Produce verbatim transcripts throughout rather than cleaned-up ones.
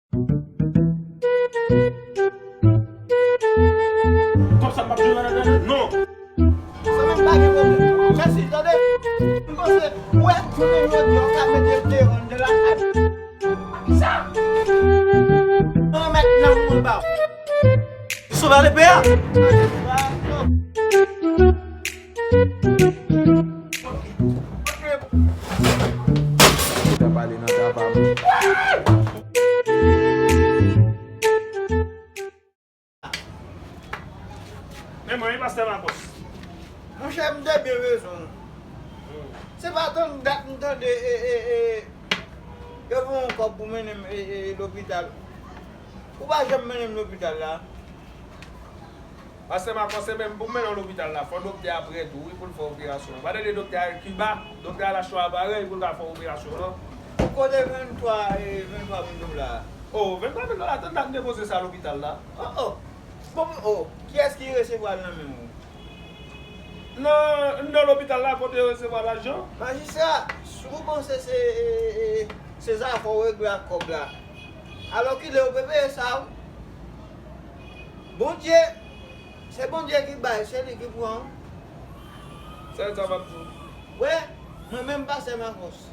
Kòb sa m p ap jwenn nan tande? Non. Sa menm pa gen pwoblèm. Mèsi, tande. M panse, ou wè, jounen jodi a, w ka mete l deyò anndan lakay. Sa! Mwen mèt nan mwen ba w. Sou ba lepe a? Ou ta pale nan travay. Men mwen, wi, pastè Makòs. Monchè, m te byen bezwen w. Se pa tank dat m tande, e, e, e, yo voye yon kòb pou mennen m, e, e, lopital. Ou pa janm mennen m lopital la. Pastè Makòs, se menm pou m mennen w lopital la, fò doktè a prè tou, wi, pou l fè operasyon an. Pa tande doktè a Kiba, doktè a Lachwa parèy pou l ka fè operasyon an. Kote venntwa, e, venntwa mil dola a? O, venntwa mil dola, tann dat m depoze sa lopital la. O, o. Bon, o, kiyès ki resevwa l nan men w? Nan, nan lopital la, kote yo resevwa lajan. Majistra, si w panse se, e, e, se zafè w regle ak kòb la, alòkile ou pe peye sa, wi. Bondye, se Bondye ki bay, se li ki pran. Sa, sa m ap di w. Wè, mwen menm pastè Makòs,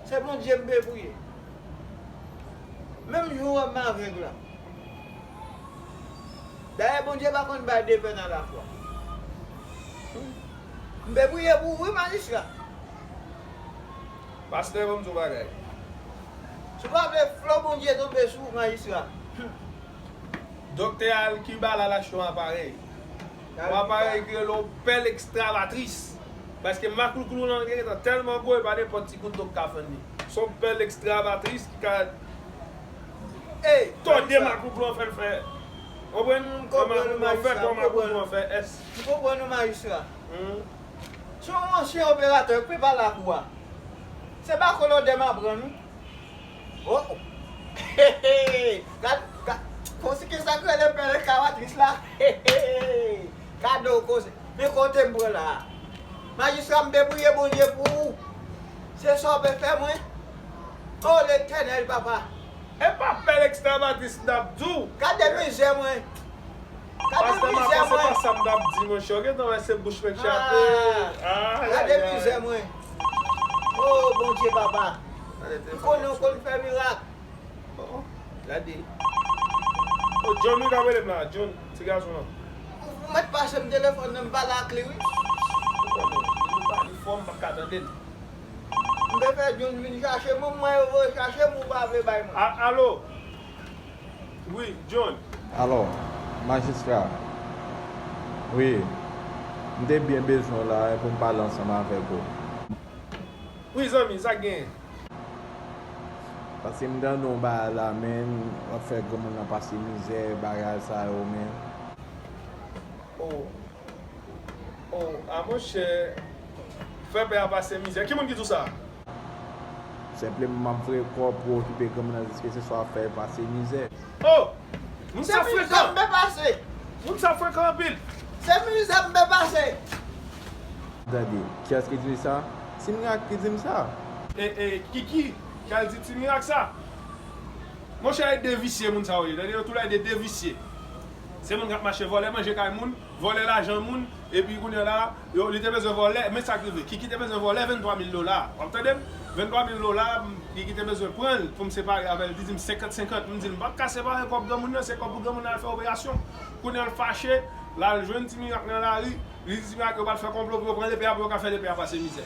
se Bondye m pe priye. Menm jan w wè m avèg la. Dayè, Bondye pa konn bay de pèn alafwa. M pe priye pou ou, wi, majistra. Pastè, ban m di w bagay. Si w pa vle flo Bondye tonbe sou ou, majistra. Doktè Alkiba la, l al achte yon aparèy. Yon aparèy ki rele yon pèl ekstravatris. Paske maklouklou lan gentan tèlman gwo, e pa nenpòt ti kouto k ka fann li. Se yon pèl ekstravatris ki ka tòde maklouklou an, fè l fè. Konprann? Fè maklouklou an fè S. M konprann ou, majistra. Se yon ansyen operatè k pe pale ak ou a. Se pa kolonè m aprann, wi. Oh, oh. Gad, gad, konsi ke sa k rele pèl ekskavatris la? Gade w koze. Men kote m pran la a. Majistra, m te priye Bondye pou ou. Se sa w pe fè mwen. Oh, Letènèl, papa. E pa pèl ekstravatris m t ap di w. Gade mizè mwen. Gade mizè mwen. Pastè Makòs, se pa sa m t ap di, monchè. Ou gentan wè se bouch mwen k chape. Ah, gade mizè mwen. Oh, Bondye, papa. M konnen w konn fè mirak. Oh, oh. Gade. Oh, John wi k ap rele m la. John, ti gason an. Ou mèt pase m telefòn nan, m pale ak li, wi. Ou konnen, li pa, li fò, m p ap ka tande l. M te fè John vin chache m, mwen yo voye chache m, ou pa vle bay mwen. A, alo? Wi, John. Alò, majistra. Wi, m te byen bezwen w la, e pou m pale ansanm avèk ou. Wi, zanmi, sa k genyen? Paske m tande yon bagay la, men, w ap fè granmoun nan pase mizè, bagay sa yo, men. Oh. Oh, a monchè, fè pè a pase mizè. Ki moun ki di w sa? Senpleman, m ap voye kòb pou okipe granmoun nan jiskaske swa fè l pase mizè. Oh! Moun sa frekan! Se mizè m pe pase! Moun sa frekan anpil! Se mizè m pe pase! Tande, kiyès ki di m sa? Ti Mirak ki di m sa. E, e, Kiki, k al di Ti Mirak sa? Monchè, e de visye moun sa yo ye. Tande, yo toulède de visye. Se moun k ap mache vòlè manje kay moun, vòlè lajan moun, epi kounye a la, yo, li te bezwen vòlè, men sa k rive. Kiki te bezwen vòlè venntwa mil dola. W ap tande m? Venntwa mil dola, m, Kiki te bezwen pran l pou m separe avè l. Li di m senkant senkant. M di l, m p ap ka separe kòb granmoun nan, se kòb pou granmoun nan al fè operasyon. Kounye a l fache, l al jwenn Ti Mirak nan lari, li di Ti Mirak yo pral fè konplo pou yo pran lepè a, pou yo ka fè lepè a pase mizè.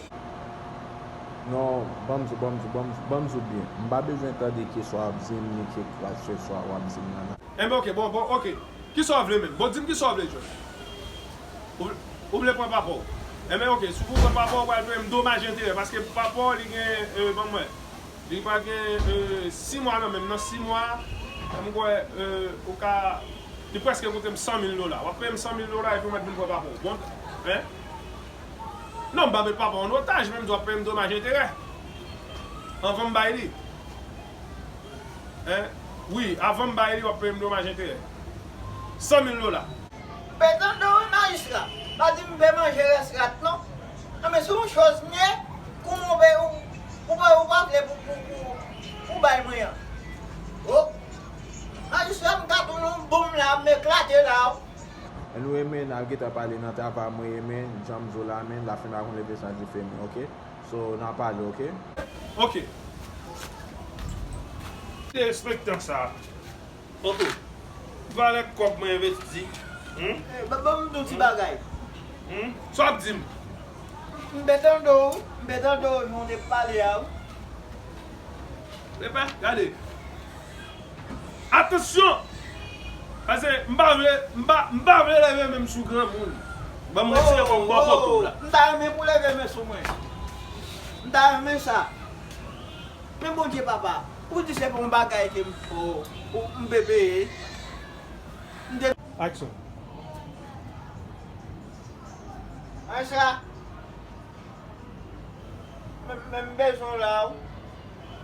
Non, ban m di w, ban m di w, ban m di w, ban m di w byen. M pa bezwen tande kisa w ap di m, ni kisa w ap di m nan, nan. Enben, oke, bon, bon, oke. Kisa w vle menm? Bon, di m kisa w vle, John. Ou, ou vle pran papa w? Enben, oke, si w pran papa w, ou pral peye m domaj enterè, paske papa w, li gen, e, ban m wè. Li pral gen, e, sis mwa nan men m. Nan sis mwa, m kwè, e, ou ka, li prèske koute m san mil dola. W ap peye m san mil dola epi w mèt vin pran papa w. Bon, en? Non, m pa met papa w an otaj, men m di w ap peye m domaj enterè. Anvan m bay li. En? Wi, avan m bay li, w ap peye m domaj enterè. San mil dola. M pe tande w wi, majistra. Pa di m pe manje rès rat, non. Anben, se yon choz m ye, kouman w pe, ou, ou pa, ou pa vle pou, pou, pou, pou bay mwen an. Oh, La, m eklate la. Anyway, men, n ap gentan pale nan travay mwen ye, men, jan m di w la, men, lafen pa konn leve san dife, men, oke? So, n a pale, oke? Oke. Derespektan sa. Oke. Valè kòb mwen envesti. Hmm? Eh, ban, ban m di w ti bagay. Hmm? Sa w ap di m? M te tande w, m te tande w, jan w te pale a, wi. Epa, gade. Atansyon! Paske m pa vle, m pa, m pa vle leve men m sou granmoun. Ban m retire kò m bò kote w la. M ta renmen pou leve men sou mwen. M ta renmen sa. Men Bondye papa, ou di se pa yon bagay ke m, o, o, m pe peye. M te Aksyon. Maestra, men, men m bezwen w la, wi.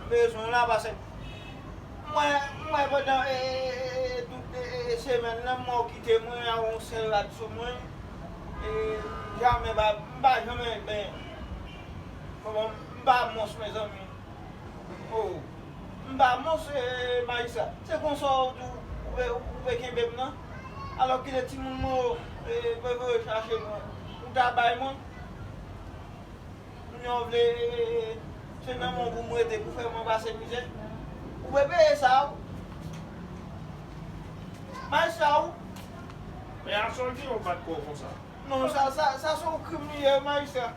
M bezwen w la paske mwen, mwen pandan, e, e, e, e, tout, e, e, semèn nan, m wè w kite mwen ak yon sèl rad sou mwen. E, jamè pa, m pa janmen benyen. Kòman, m pa mons, mezanmi. Oh, m pa mons, e, Maestra. Se konsa w di w, ou pe, ou pe kenbe m nan. Alò kite timoun mwen yo, e, voye voye chache mwen. Ou ta bay mwen. Kounye a w vle, e, e, e, se nan men w pou m rete pou fè mwen pase mizè. Ou pe peye sa, wi. Maestra, wi. Men a sa w di yon bat kò w konsa. Non, sa, sa, sa se yon krim li ye, Maestra.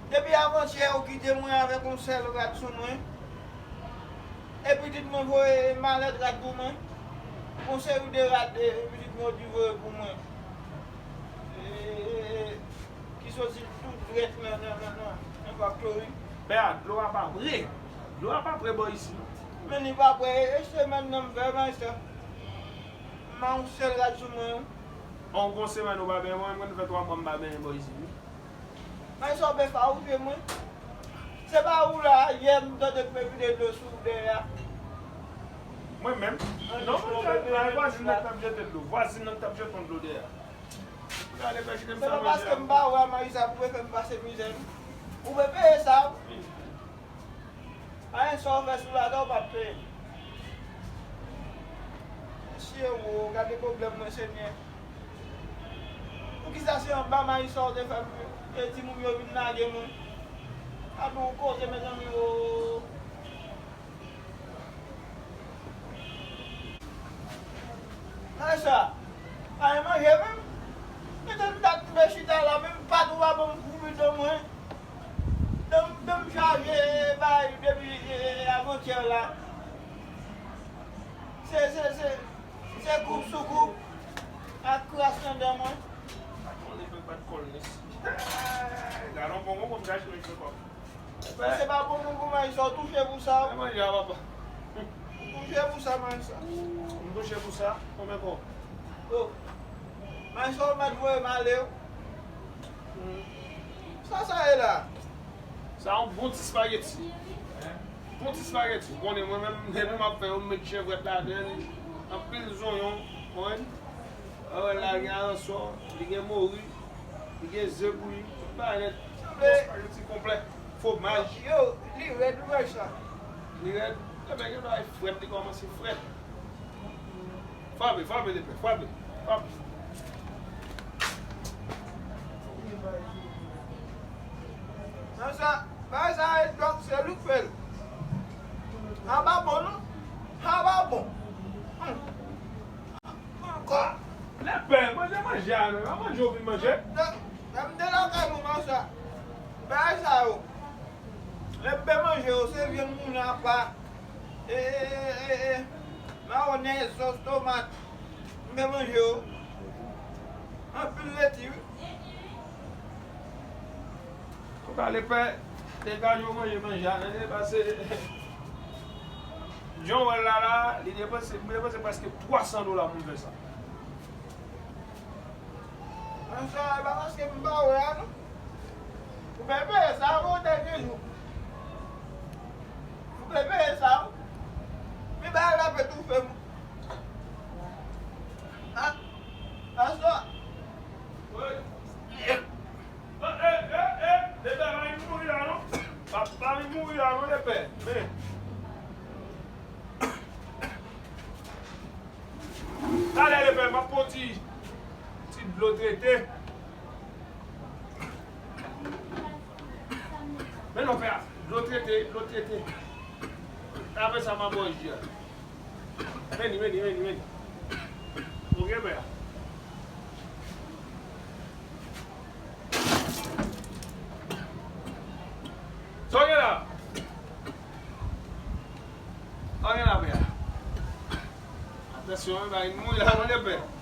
Depi avantyè, ou kite mwen avèk yon sèl rad sou mwen. E pitit mwen voye malèt rad pou mwen. Yon seri de rad, e, pitit mwen di voye pou mwen. E, e, e, ki soti tou drèt nan, nan, nan, nan, nan faktori. Pè a, dlo a pa pre. Dlo a pa pre bò isi, non. Men li pa pre, e, e semèn nan m fè, Maestra. M a yon sèl rad sou mwen, wi. An, gon semèn ou pa benyen, mwen menm, mwen fè twa mwa m pa benyen bò isit, wi. Maestra, w byen fawouche mwen. Se pa ou la, yè m tande k pe vide dlo sou ou dèyè a. Mwen menm? Non, mwen fè, vwazin nan k t ap jete dlo. Vwazin nan k t ap jete yon dlo dèyè a. Gade, fè kite m fè manje a. Se pa paske m pa wè Maestra pou w fè m pase mizè, non. Ou pe peye sa, wi. Ayen sa w fè sou ladan w p ap peye. Mesye wo, gade pwoblèm mwen, Senyè. Poukisa se anba Maestra w te fè m, e, timoun yo vin lage mwen? Gade yon koze, mezanmi wo. Maestra, pa gen manje menm. Gentan m t ap toufe chita la, menm pa tou pa ban m pou bido mwen. Dan m, dan m chaje bay depi, e, e, avantyè la. Se, se, se, se koup sou koup ak kras nan dan mwen. Gade yon bon kongo m chache mwen fè kòb. Men se pa bon kongo, Maestra, w touche pou sa, wi. Manje a, papa. Ou touche pou sa, Maestra. M touche pou sa. Konbyen kòb? Oh. Maestra, w mèt voye m ale, wi. Sa sa ye la? Sa yon bon ti spaghetti. Bon ti spaghetti. Ou konnen mwen menm, depi m ap fè yo, m met chevrèt ladan l, anpil zonyon, konprann? Wè la, gen aransò, li gen mori, li gen ze bouyi, tout bagay nèt. Bon spaghetti konplè. Fwomaj. Yo, li rèd, wi, sa. Li rèd. Ebyen, gen bagay frèt, li kòmanse frèt. Frape, frape lepè, frape, frape. Nan sa, bagay sa e dòk, se li k fè l. A pa bon, non? A pa bon. Hmm. Ankò. Lepè, manje manje a, non? A manje w vin manje? Lè, lè m te lakay nou, nan sa, bagay sa yo. Lè m pe manje yo, se vyann moulen apa, e, e, e, e, e, mawonèz, sòs tomat. M pe manje yo. Anpil leti, wi. Kòm pale pè, degaje w manje, manje a, tande, pase, jan w wè l la, la, li depanse, m depanse prèske twa san dola pou m fè sa. Mwen sa, e pa paske m pa wè a, non. Ou pe peye sa, wi, ou te gen jou. Ou pe peye sa, wi. Men bagay la pe toufe m. A, pastè. Wi. E, e, e, e, lepè pa vin mouri la, non. Pa, pa vin mouri la, non, lepè. Men. Talè, lepè, m ap Ti dlo trete. Men non, pè a, dlo trete, dlo trete. Apre sa, m a ba w ji a. Vini, vini, vini, vini. Ok, pè a. Sa w gen la? Sa w gen la, pè a? Atansyon, wi, bay mouri la, tande, pè.